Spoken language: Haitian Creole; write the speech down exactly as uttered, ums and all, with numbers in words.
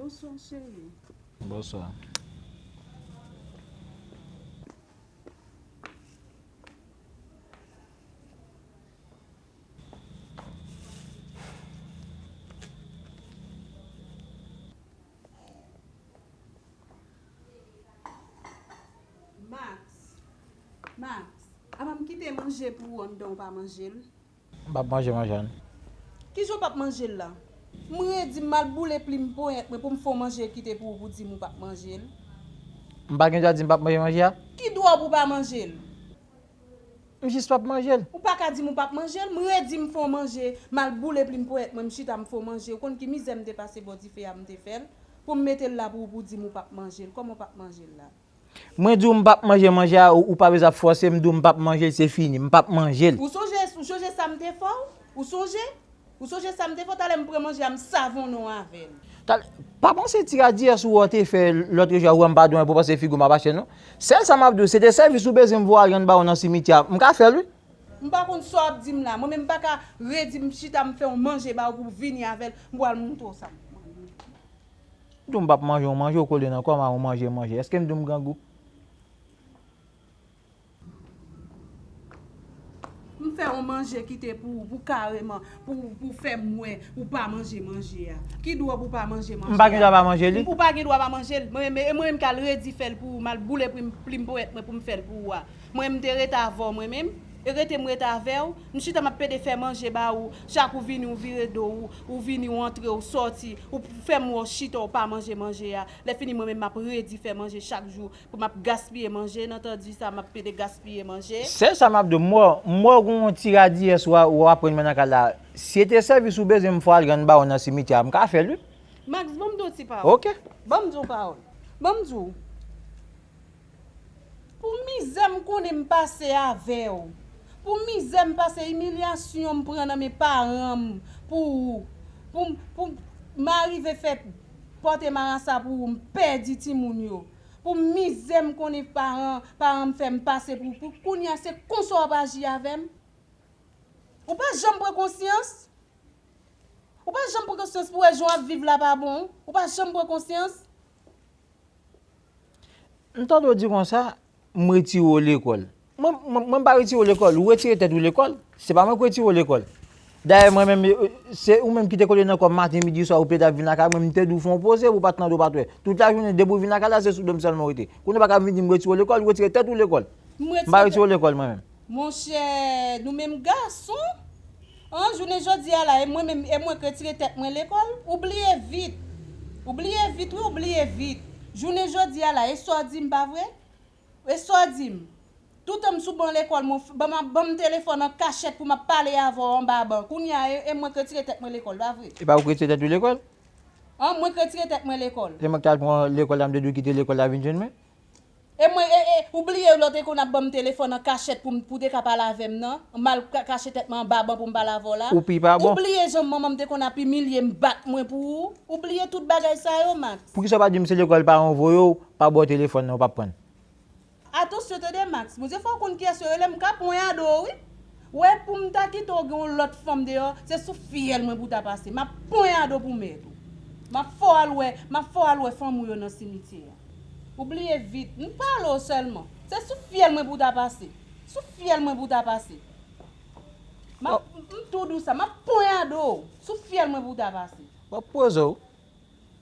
Bonswa, cheri. Bonswa. Max, Max, apa m kite manje pou ou anndan ou pa manje l? M p ap manje manje a non. Kijan w p ap manje l la? M redi m al boule plim ponyèt mwen pou m fè w manje kite pou ou pou di m ou p ap manje l. M pa gen dwa di m p ap manje manje a? Ki dwa w pou w pa manje l? M jis p ap manje l. Ou pa ka di m ou p ap manje l. M redi m fè w manje, m al boule plim ponyèt mwen, m chita m fè w manje. Ou konn ki mizè m te pase bò dife a m te fè l pou m mete l la pou ou pou di m ou p ap manje l. Kòman w p ap manje l la? Mwen di w m p ap manje manje a, ou, ou pa bezwen ap fòse m, di w m p ap manje l, se fini, m p ap manje l. Ou sonje, ou sonje sa m te fè w? Ou sonje? Ou sonje sa m te fè w? Talè m pran manje a, m savonnen w avè l. Talè, pa panse ti radiyès ou a te fè lòt jou a, ou wè m pa dwen pou panse figi w m ap achte non. Sèl sa m ap di w, se te sèvis ou bezwen m voye al rann ba w nan simityè a, m ka fè l wi. M pa konn sa w ap di m la. Mwen menm m pa ka redi m chita m fè yon manje ba w pou w vini avè l, m pral montre w sa. M di w m p ap manje yon manje, ou kole nan kò m a yon manje manje. Èske m di w m grangou? M fè yon manje kite pou ou, pou kareman, pou, pou fè m wè ou pa manje manje a. Ki dwa pou w pa manje manje a? M pa gen dwa pa manje li? Ou pa gen dwa pa manje l. Mwen menm, e mwen menm k al redi fè l pou ou, m al boule plim, plim ponyèt mwen pou m fè l pou ou a. Mwen menm m te rete avè w mwen menm. E rete m rete avè w. M chita m ap pede fè manje ba ou. Chak ou vini, ou vire do ou. Ou vini, ou antre, ou sòti. Ou fè m wè w chita, ou pa manje manje a. Lè fini, mwen menm m ap redi fè manje chak jou. Pou m ap gaspiye manje, n antandi sa, m ap pede gaspiye manje. Sèl sa m ap di w, m wè, m wè w gen yon ti radiyès w a, w ap pran nan kay la. Si se te sèvis ou bezwen m fè w al rann ba w nan simityè a, m ka fè l wi. Max, ban m di w yon ti pawòl. Ok. Ban m di w yon pawòl. Ban m di w. Pou mizè m konnen m pase avè w, pou mizè m pase, imilyasyon m pran nan men paran m pou ou, pou, pou m arive fè pòte marasa pou ou, m pèdi timoun yo, pou mizè m konnen paran, paran m fè m pase pou, pou kounye a se konsa w ap aji avè m? Ou pa janm pran konsyans? Ou pa janm pran konsyans pou wè jan w ap viv la pa bon? Ou pa janm pran konsyans? M tande w di konsa, m retire w lekòl. Mwen, mwen, mwen pa retire w lekòl, ou retire tèt ou lekòl. Se pa mwen k retire w lekòl. Dayè, mwen menm, e, e, se ou menm ki te kole nan kò m maten, midi, swa, ou plede ap vin lakay mwen, m te di w fè yon poze pou w pa t tande, w pa t wè. Tout lajounen, depi w vin lakay la, se sou do m sèlman w rete. Kounye a w pa ka vin di m retire w lekòl, ou retire tèt ou lekòl. M pa retire w lekòl, mwen menm. Monchè, nou menm gason, an, jounen jodi a la, e mwen menm, e mwen k retire tèt mwen lekòl, ou bliye vit. Ou bliye vit, wi, ou bliye vit. Jounen jodi a la, e sa w di m, pa vre? E sa w di m? Toutan m sou ban lekòl, mwen, ban m, ban m telefòn an kachèt pou m ap pale avè w anba ban. Kounye a, e, e mwen k retire tèt mwen lekòl, pa vre? E pa ou k retire tèt ou lekòl? An, mwen k retire tèt mwen lekòl. Se mwen k t al pran lekòl la, m te di w kite lekòl la vin jwenn mwen? E mwen, e, e, ou bliye lè w te konn ap ban m telefòn an kachèt pou m, pou w te ka pale avè m nan? M al ka-, kache tèt mwen anba ban pou m pale avè w la? Ou pi pa bon. Ou bliye jan manman m te konn ap imilye m, bat mwen pou ou? Ou bliye tout bagay sa yo, Max? Poukisa w pa di m se lekòl paran w voye w, pa ba w telefòn nan, ou p ap pran l? Atansyon tande, Max. Bondye fè w konn kiyès yo rele, m ka ponyade w, wi. Wè, pou m ta kite w gen yon lòt fanm deyò, se sou fyèl mwen pou w ta pase. M ap ponyade w pou mèt ou. M ap fè w al wè, m ap fè w al wè fanmi w yo nan simityè a. Ou bliye vit. M pale w sèlman. Se sou fyèl mwen pou w ta pase. Sou fyèl mwen pou w ta pase. M ap, m tou di w sa. M ap ponyade w. Sou fyèl mwen pou w ta pase. W ap poze w.